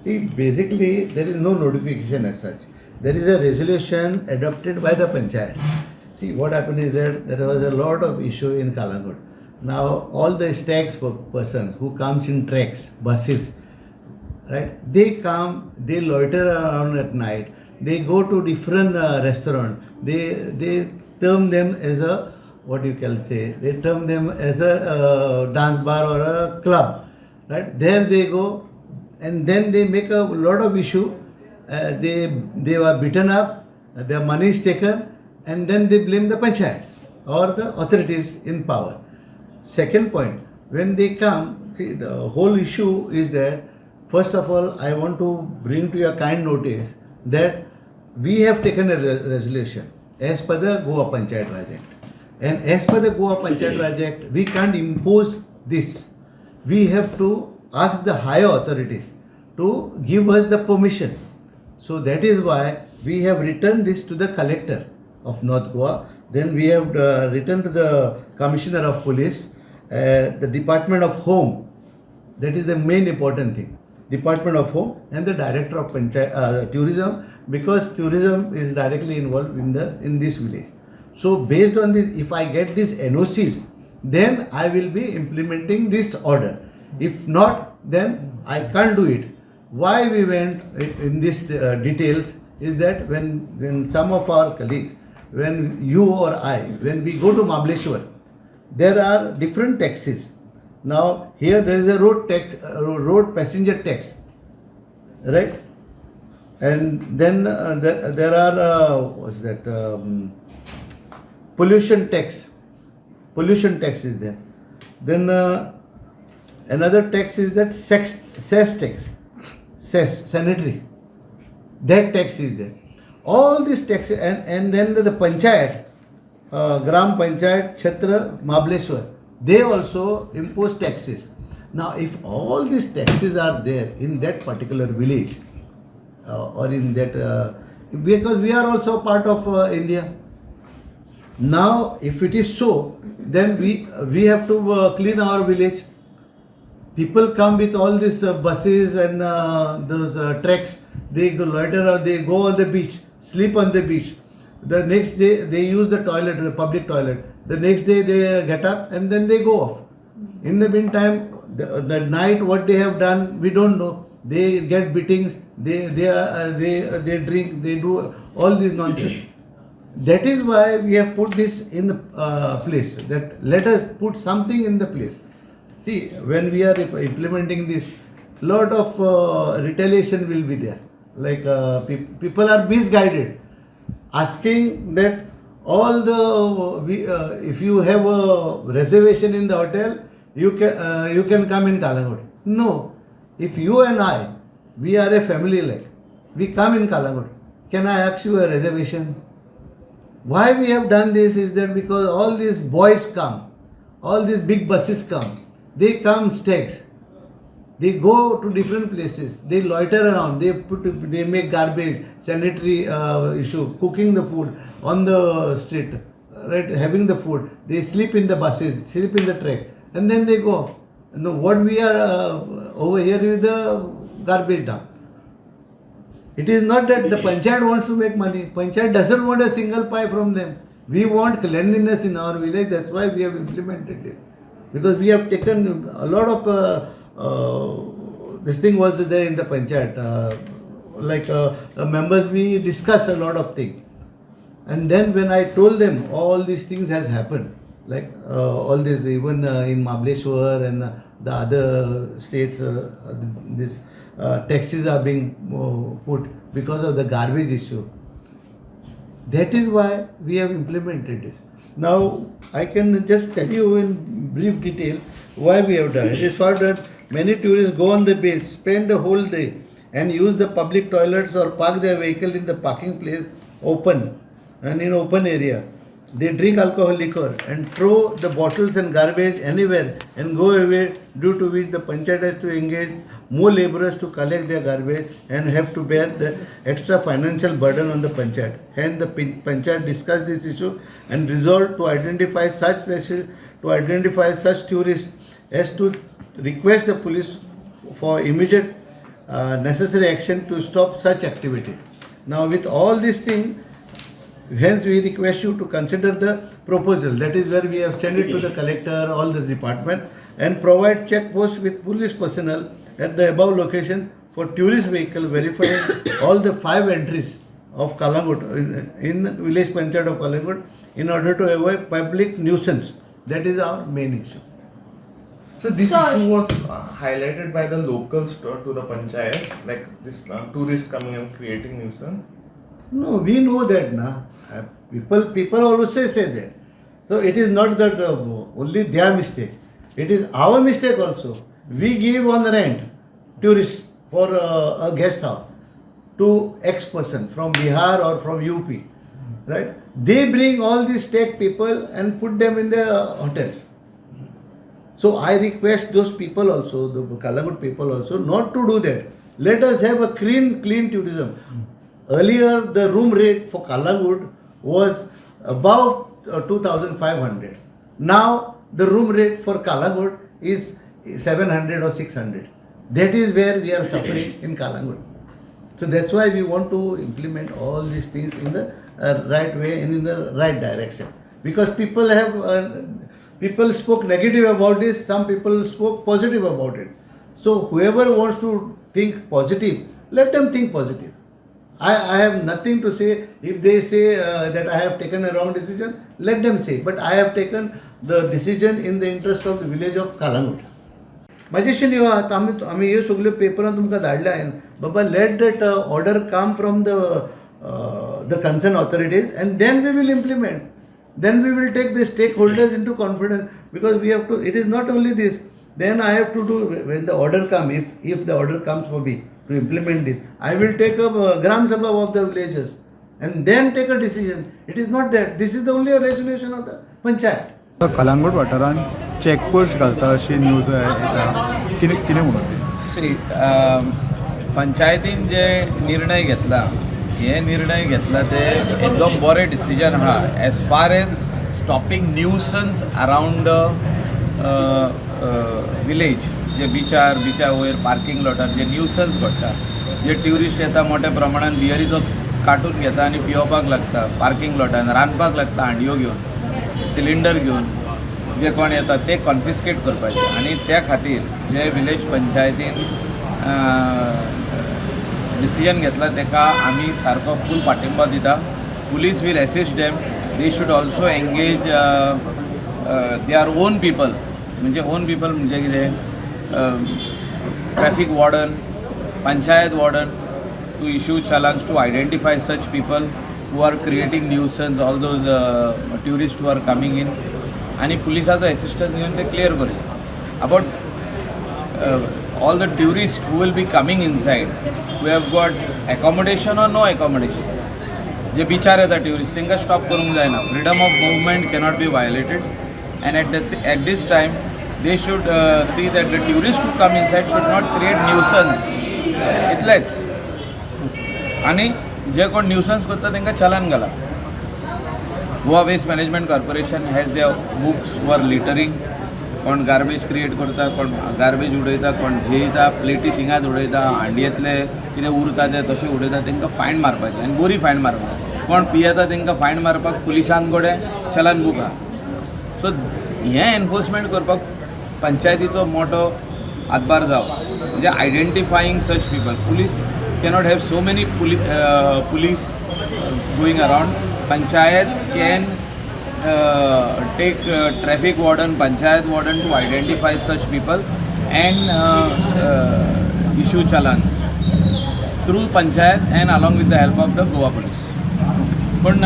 See, basically, there is no notification as such. There is a resolution adopted by the panchayat. See, what happened is that there was a lot of issue in Calangute. Now, all the stags persons who comes in tracks, buses, right? They come, they loiter around at night. They go to different restaurant. They term them as a, what you can say, they term them as a dance bar or a club, right? There they go, and then they make a lot of issue. They were beaten up, their money is taken, and then they blame the panchayat or the authorities in power. Second point, when they come, see, the whole issue is that, first of all, I want to bring to your kind notice that we have taken a resolution as per the Goa Panchayat Raj Act. And as per the Goa Panchayat Raj Act, we can't impose this. We have to ask the higher authorities to give us the permission. So that is why we have written this to the collector of North Goa. Then we have written to the Commissioner of Police, the Department of Home. That is the main important thing. Department of Home and the Director of Panchayat, Tourism, because tourism is directly involved in this village. So based on this, if I get these NOCs, then I will be implementing this order. If not, then I can't do it. Why we went in this details is that when some of our colleagues, when you or I, when we go to Mahabaleshwar, there are different taxes. Now here there is a road tax, road passenger tax, right? And then there are what's that, pollution tax. Pollution tax is there. Then another tax is that cess tax, cess, sanitary. That tax is there. All these taxes, and then the panchayat, Gram Panchayat Kshetra Mahabaleshwar, they also impose taxes. Now, if all these taxes are there in that particular village, or in that, because we are also part of India. Now, if it is so, then we have to clean our village. People come with all these buses and those trucks. They go loiter, they go on the beach, sleep on the beach. The next day they use the toilet, the public toilet. The next day they get up and then they go off. In the meantime, the night what they have done, we don't know. They get beatings, they drink, they do all this nonsense. That is why we have put this in the place, that let us put something in the place. See, when we are implementing this, lot of retaliation will be there. Like people are misguided, asking that all the, if you have a reservation in the hotel, you can come in Calangute. No, if you and I, we are a family like, we come in Calangute. Can I ask you a reservation? Why we have done this is that because all these boys come, all these big buses come, they come stags. They go to different places, they loiter around, they make garbage, sanitary issue, cooking the food on the street, right, having the food. They sleep in the buses, sleep in the truck, and then they go off. And what we are over here is the garbage dump. It is not that the panchayat wants to make money. Panchayat doesn't want a single pie from them. We want cleanliness in our village. That's why we have implemented this. Because we have taken a lot of this thing was there in the panchayat. Members, we discussed a lot of things. And then when I told them all these things has happened, like all this even in Mahabaleshwar and the other states, this taxes are being put because of the garbage issue. That is why we have implemented this. Now, I can just tell you in brief detail why we have done it. It is for that many tourists go on the beach, spend the whole day and use the public toilets or park their vehicle in the parking place open and in open area. They drink alcohol liquor and throw the bottles and garbage anywhere and go away, due to which the panchayat has to engage more laborers to collect their garbage and have to bear the extra financial burden on the panchayat. Hence, the panchayat discussed this issue and resolved to identify such places, to identify such tourists as to request the police for immediate necessary action to stop such activities. Now, with all these things, hence we request you to consider the proposal. That is where we have sent it to the collector, all the department, and provide check post with police personnel at the above location for tourist vehicle verifying all the five entries of Calangute in village panchayat of Calangute in order to avoid public nuisance. That is our main issue. So this Sir. Issue was highlighted by the locals to the panchayat, like this tourists coming and creating nuisance. No, we know that na. People always say that. So it is not that only their mistake. It is our mistake also. We give on rent tourists for a guest house to X person from Bihar or from UP, right? They bring all these state people and put them in the hotels. So I request those people also, the Calangute people also, not to do that. Let us have a clean, clean tourism. Earlier, the room rate for Calangute was about 2,500. Now, the room rate for Calangute is 700 or 600. That is where we are suffering in Calangute. So that's why we want to implement all these things in the right way and in the right direction. Because people spoke negative about this, some people spoke positive about it. So whoever wants to think positive, let them think positive. I have nothing to say. If they say that I have taken a wrong decision, let them say. But I have taken the decision in the interest of the village of Calangute. म्हाजेशी न्ही आतां आमी ह्यो सगल्यो पेपरां तुमकां धाडल्या हांवें बाबा, let that order come from the concern authorities and then we will implement, then we will take the stakeholders into confidence, because we have to, it is not only this. Then I have to do, when the order come, if the order comes for me to implement this, I will take up gram sabha of the villages and then take a decision. It is not that this is the only resolution of the panchayat. Calangute वाठारांत checkpost घालता अशी news येता, कितें कितें म्हणून ती? C, पंचायतीन जे निर्णय घेतला, हे निर्णय घेतला ते एकदम बरें डिसिजन आहा as far as stopping nuisance around the village. जे बिचार बिचा वयर पार्किंग लॉटार जे न्यूसन्स घडटा, जे ट्युरिस्ट येता मोठ्या प्रमाणान, बियरीचो काटून घेता आनी पियोवपाक लागता, पार्किंग लॉटान रांदपाक लागता, हांडयो घेवन, सिलिंडर घेवन जे कोण येता ते कॉन्फिस्केट करपाचे. आनी त्या खातीर जे विलेज पंचायतीन डिसिजन घेतला ताका आमी सारको फूल पाठिंबा दिता. Police will assist them. They should also engage their own people. म्हणजे ओन पिपल म्हणजे कितें, traffic warden, panchayat warden to issue challans to identify such people who are creating nuisance, all those tourists who are coming in. आनी पुलिसाचो assistance घेवन ते clear करूया. About all the tourists who will be coming inside, who have got accommodation or no accommodation, जे बिचार येता tourist, तांकां stop करूंक जायना. Freedom of movement cannot be violated and at this time they should see that the tourist to come inside should not create nuisance. इतलेंच. आनी जे कोण nuisance करता तांकां चलन घाला. Goa Waste Management Corporation has their books for littering. कोण garbage create करता, कोण गार्बेज उडयता, कोण जेयता, प्लेटी थिंगाच उडयता, हांडयेंतले कितें उरता ते तशें उडयता, तांकां फायन मारपाचें आनी बरी फायन मारपाक. कोण पियेता तांकां फायन मारपाक पुलिसां कडेन चलन बूक आहा. सो हें एनफोर्समेंट करपाक पंचायतीचो मोठो हातभार जावो, म्हणजे identifying such people. Police cannot have so many police going around. Panchayat can take traffic warden, panchayat warden to identify such people and issue challans through panchayat and along with the help of the Goa Police. पण